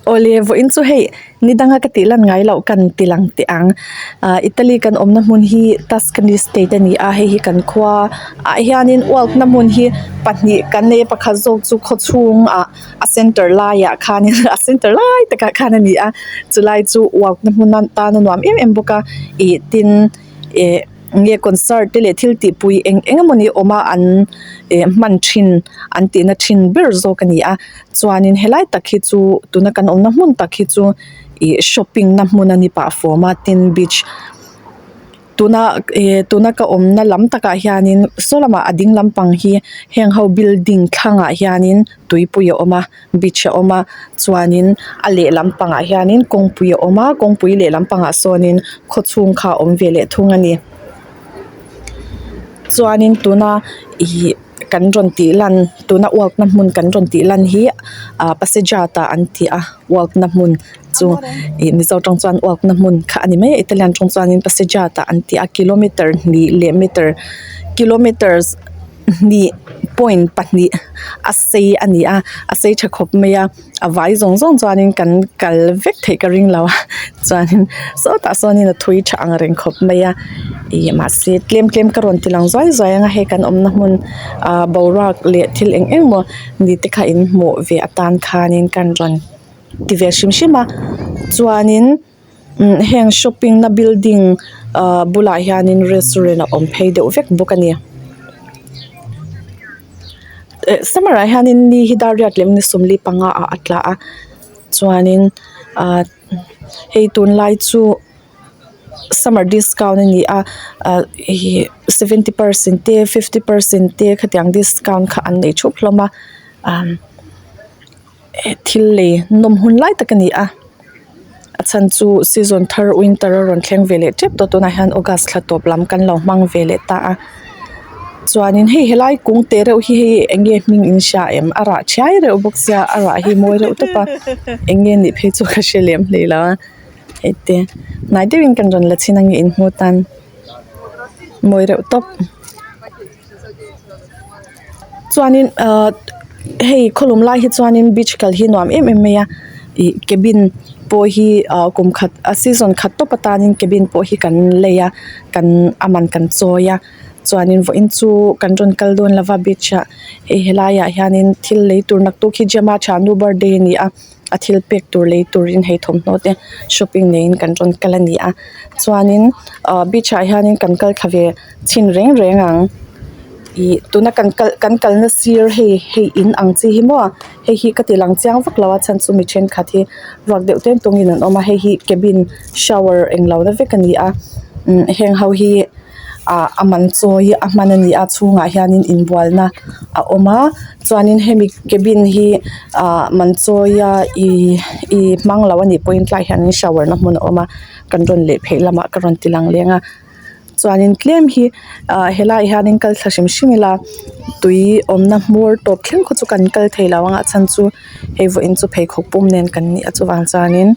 Awle vawiin chu hei ni danga ka tih lan ngai loh kan ti lang teh ang ah Italy kan awmna hmun hi Tuscany state a ni a hei hi kan khua ah hianin walk na hmun hi pahnih kan nei a pakhat zawk chu khaw chhungah a center laiah khanin a center lai takah khan a ni a chulai chu walk na hmun atan a nuam em em bawk a ih tin eh. Nge concert te leh thil tih pui eng eng emawni awm a an eh hman thin an tihna thin ber zawk a ni a chuanin helai tak hi chu tuna kan awmna hmun tak hi chu ih shopping na hmun a ni pah fawm a tin beach tuna eh tuna ka awmna lam takah hianin saw lamah a ding lampang hi heng ho building thlangah hianin tuipui a awm a beach a awm a chuanin a lehlam pangah hianin kawngpui a awm a kawngpui lehlam pangah sawnin khaw chhung kha a awm ve leh thung a ni chuanin tuna ihh kan rawn tih lan tuna walk na hmun kan rawn tih lan hi ah passejata an ti a walk na hmun chu ih mizo tawng chuan walk na hmun kha a ni mai a italian tawng chuanin passejata an ti a kilometer hnih leh meter kilometers hnih point pahnih a sei a ni a a sei tha khawp mai a a vai zawng zawng chuanin kan kal vek theih ka ring lo a chuanin sawtah sawnin a thui tha ang reng khawp mai a ih mahse tlem tlem ka rawn ti lang zuai zuai ang a hei kan awmna hmun ah boruak leh thil eng eng maw ni te kha in hmuh ve atan khanin kan rawn ti ve hrim hrim a chuanin. Umm heng shopping na building ah bulah hianin restaurant a awm phei deuh vek bawk a ni eh summer ah hianin ni hi dar riat leh ni sawmli panga ah a tla a chuanin ah hei tunlai chu summer discount a ni a ah ihh seventy percent te fifty percent te khatiang discount kha an nei thup hlawm a ah. Thil lei nawm hun lai tak a ni a a chhan chu season thar winter a rawn thleng ve leh tep tawh tunah hian august thla tawp lam kan lo hmang ve leh ta a chuanin hei helai kung te reuh hi hei eng nge hming in hria em a rah thiai reuh bawk sia a rah hi mawi reuh tawp a eng nge nih phei chu ka hre lem hlei lo a hei te hnai deuhin kan rawn la chhin ange inhmu tan mawi reuh tawp. Chuanin ahh hei khawlum lai hi chuanin beach kal hi nuam em em mai a ih cabin pawh hi ah kum khat a season khat tawp atanin cabin pawh hi kan lei a kan a man kan chawi a chuanin vawiin chu kan rawn kal dawn lova beach ah hei helaiah hianin thil lei tur naktuk hi Gemma thiannu birthday a ni a. a thil pek tur lei turin hei thawmhnaw te shopping neiin kan rawn kal a ni a chuanin ah beach ah hianin kan kal thla ve chhin reng reng ang ih tuna kan kal kan kalna sir hei hei in ang chi hi maw hei hi ka ti lang chiang vak lo a chhan chu mi thenkhat hi ruak deuh teng tawngin an awm a hei hi cabin shower englo na vek a ni a umm heng ho hi. ah a man chawi a hman a ni a chhungah hianin inbualna a awm a chuanin hemi cabin hi ah man chawia ih ih hmang lo a nih pawhin tlaiah hianin shower na hmun a awm a kan rawn leh phei lamah ka rawn ti lang leng a chuanin tlem hi ah helaiah hianin kal thla hrim hrim ila tui awmna hmawr tawp thleng khaw chu kan kal thei lo ang a chhan chu hei vawiin chu pheikhawk pum nen kan nih a chuvang chuanin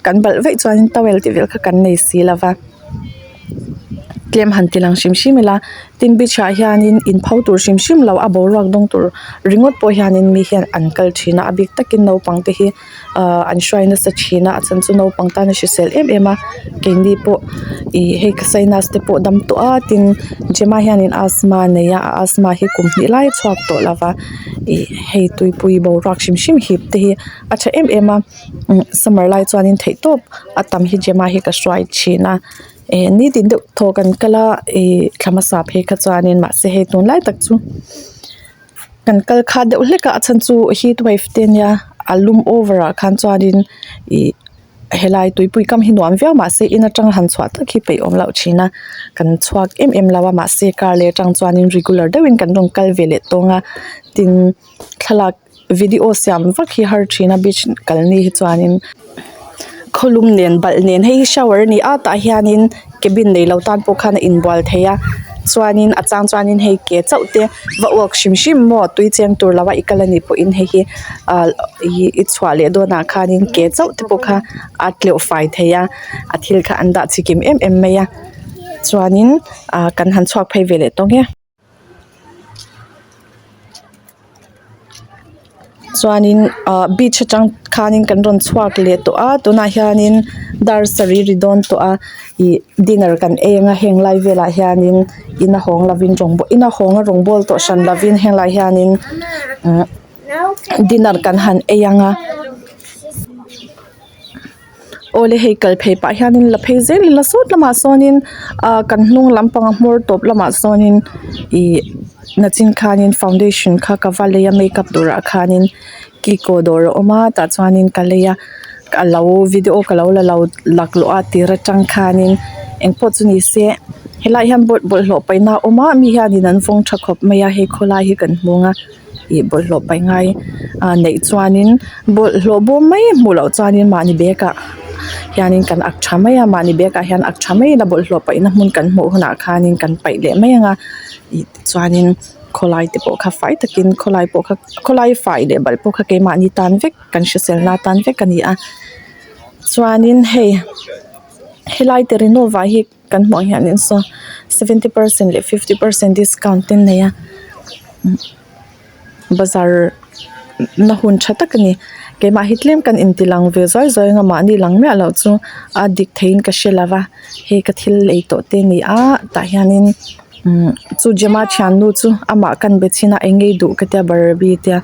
kan balh vaih chuanin towel tih vel kha kan nei si lo va. Tlem han ti lang hrim hrim ila tin beach ah hianin in pho tur hrim hrim lo a boruak dawng tur ringawt pawh hianin mi hian an kal thin a a bik takin naupang te hi ahh an hruai nasa thin a a chhan chu naupang tan a hrisel em em a keini pawh ih hei ka sinus te pawh dam tawh a tin Gemma hianin asthma a nei a a asthma hi kum hnih lai a chhuak tawh lo va ih hei tuipui boruak hrim hrim hip te hi a tha em em a. Umm summer lai chuanin theih tawp a tam hi Gemma hi ka hruai thin a eh nitin deuh thaw kan kal a ih thla hmasa phei kha chuanin mahse hei tunlai tak chu kan kal kha deuh hlek a a chhan chu heat wave te ania a lum over ah khan chuanin ih helai tuipui kam hi nuam viau mahse in atanga han chhuah tak hi peih awm loh thin a kan chhuak em em lo a mahse kar leh atang chuanin regular deuhin kan rawn kal ve leh tawng a tin thlalak. Video siam vak hi har thin a beach kal ni hi chuanin khawlum nen balh nen hei hi shower a ni a tah hianin cabin nei lo tan pawh khan a inbual thei a chuanin a chang chuanin hei ke chauh te va uak hrim hrim maw tui cheng tur lo a i kal a nih pawhin hei hi ah ih i chhuah leh dawnah khanin ke chauh te pawh kha a tleuh fai thei a a thil kha an dah chikim em em mai a chuanin ah kan han chhuak phei ve leh tawng e. Chuanin ah beach atang khanin kan rawn chhuak leh tawh a tunah hianin dar sarih a ri dawn tawh a ih dinner kan ei anga heng lai velah hianin ina hawng lovin rawng ina hawng a rawngbawl tawh hran lovin helaiah hianin umm dinner kan han ei anga awle hei kal phei pah hianin la phei zel ila sawt lamah sawnin ah kan hnung lampang a hmawr tawp lamah sawnin ih nachin khanin foundation kha ka va lei a makeup turah khanin kiko dawr a awm a tah chuanin ka lei a ka lo video ka lo la lo laklawh a tir atang khanin engpawh chu ni se helaiah hian bawlhhlawh paihna a awm a mi hianin an vawng tha khawp mai a hei khawlai hi kan hmu ang a ih bawlhhlawh paih ngai ah neih chuanin bawlhhlawh bawm mai hmuh loh chuanin mahni bag ah hianin kan ak tha mai a mahni bag ah hian ak tha mai ila bawlhhlawh paihna hmun kan hmuh hunah khanin kan paih leh mai ang a ih tichuanin khawlai te pawh kha fai takin khawlai pawh kha khawlai fai leh balh pawh kha keimahni tan vek kan hriselna tan vek a ni a chuanin hei helai terranuva hi kan hmuh ang hianin saw seventy percent leh fifty percent discount te an nei a bazar na hun tha tak a ni keimah hi tlem kan inti lang ve zuai zuai ang a mahni lang miah loh chu a dik theiin ka hre lo va hei ka thil lei tawh te a ni a tah hianin umm chu Gemma thiannu chu amah kan be chhin a eng nge i duh ka tia barbie tia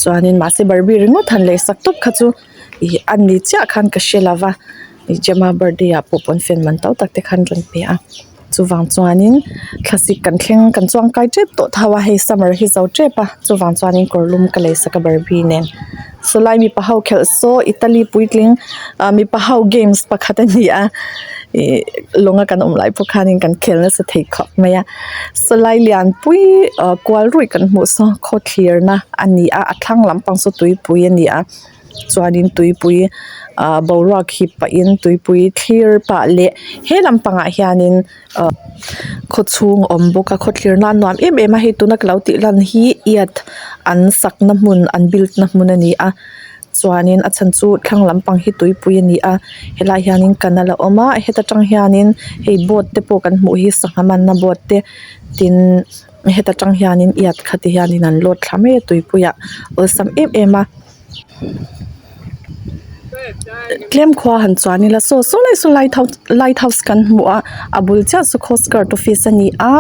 chuanin mahse barbie ringawt han lei sak tawp kha chu ih a ni chiah khan ka hre lo va ih Gemma birthday ah pawh pawnfen man to tak te khan rawn pe a chuvang chuanin thlasik kan thleng kan chuangkai tep tawh tho a hei summer hi zo tep a chuvang chuanin kawr lum ka lei sak a barbie nen sawlai mipa ho khelh saw Italy puitling ah mipa ho games pakhat a ni a ih lawnga kan awm lai pawh khanin kan khel nasa thei khawp mai a sawlai lianpui ah kual ruih kan hmuh saw khawthlirna a ni a a thlang lampang saw tuipui a ni a chuanin tuipui ah boruak hip pahin tuipui thlir pah leh he lampangah hianin ah khaw chhung a awm bawk a khawthlir nan nuam em em a hei tuna ka lo tih lan hi iat an sakna hmun an build na hmun a ni a chuanin a chhan chu thlang lampang hi tuipui a ni a helaiah hianin canal a awm a heta tang hianin hei boat te pawh kan hmuh hi sangha manna boat te tin heta tang hianin iat kha ti hianin an load thla mai a tuipuiah awlsam em em a. Tlem khua han chuan ila saw saw lai saw light house light house kan hmu a a bul chiah chu coast guard office a ni a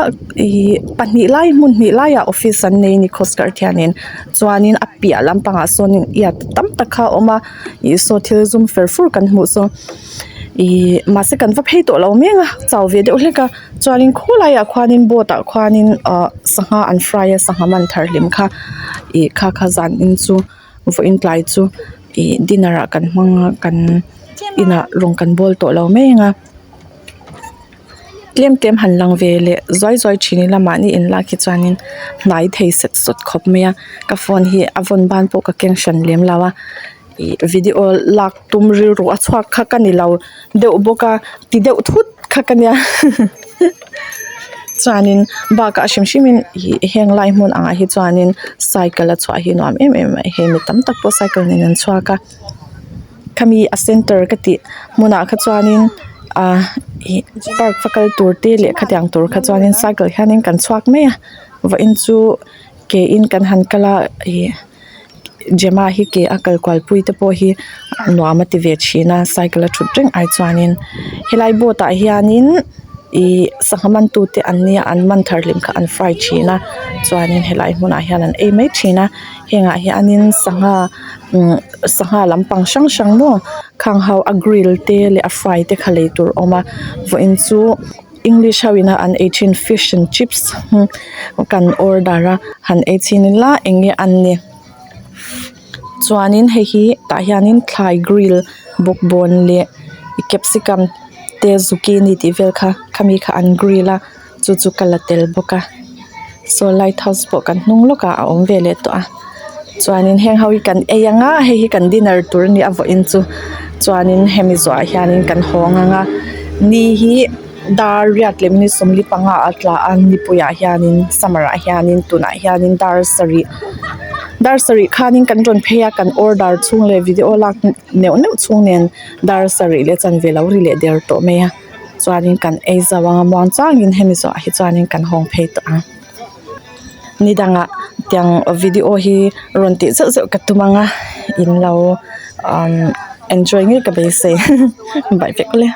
ihh pahnih lai hmun hnih laiah office an nei a ni coast guard hianin chuanin a piah lampangah sawnin iat tam tak kha a awm a ih saw thil zum fer fur kan hmuh saw ihh mahse kan va phei tawh lo mek a chau ve deuh hlek a chuanin khulaiah khuanin boat ah khuanin ahh sangha an fry a sangha man thar hlim kha ih kha kha zan in chu vawiin tlai chu ih dinner ah kan hmang a kan inah rawng kan bawl tawh lo mai ang a tlem tlem han lang ve leh zuai zuai thin ila mahni in lak hi chuanin hnai thei sat sawt khawp mai a ka phone hi a vawn ban pawh ka keng hran lem lo a ih video lak tum rilru a chhuak kha ka ni lo deuh bawk a ti deuh thut kha ka nia chuanin bakah hrim hrimin ih heng lai hmun angah hi chuanin cycle a chhuah hi nuam em em a hei mi tam tak pawh cycle nen an chhuak a khami a center ka tih hmunah kha chuanin ah ih park va kal tur te leh khatiang tur kha chuanin cycle hianin kan chhuak mai a vawiin chu ke in kan han kal a ih. Gemma hi ke a kal kual pui te pawh hi nuam a ti ve thin a cycle a thut reng ai chuanin helai boat ah hianin ihh sangha man tu te an nia an man thar hlim kha an fry thin a chuanin helai hmunah hian an ei mai thin a hengah hianin sangha umm sangha lampang hrang hrang maw khang ho a grill te leh a fry te kha lei tur a awm a vawiin chu. English ho ina an ei thin fish and chips kan order a han ei chhin ila eng nge an ni chuanin hei hi tah hianin thlai grill bawkbawn leh capsicum te zucchini tih vel kha khami kha an grill a chu chu ka la tel bawk a saw light house pawh kan hnung lawkah a awm ve leh tawh a chuanin heng ho hi kan ei anga hei hi kan dinner tur a ni a vawiin chu chuanin hemi zawhah hianin kan hawng anga ni hi dar riat leh minute sawmli panga a tla a nipuiah hianin summer ah hianin tunah hianin dar sarih dar sarih khanin kan rawn phei a kan order chhung leh video lak neuh neuh chhung nen dar sarih leh chanve lo ri leh der tawh mai a chuanin kan ei zo anga muang changin hemi zawhah hi chuanin kan hawng phei tawh ang. Ni dangah Hetiang video hi rawn tih zeuh zeuh ka tum ang a in lo umm enjoy ngei ka beisei bye vek le.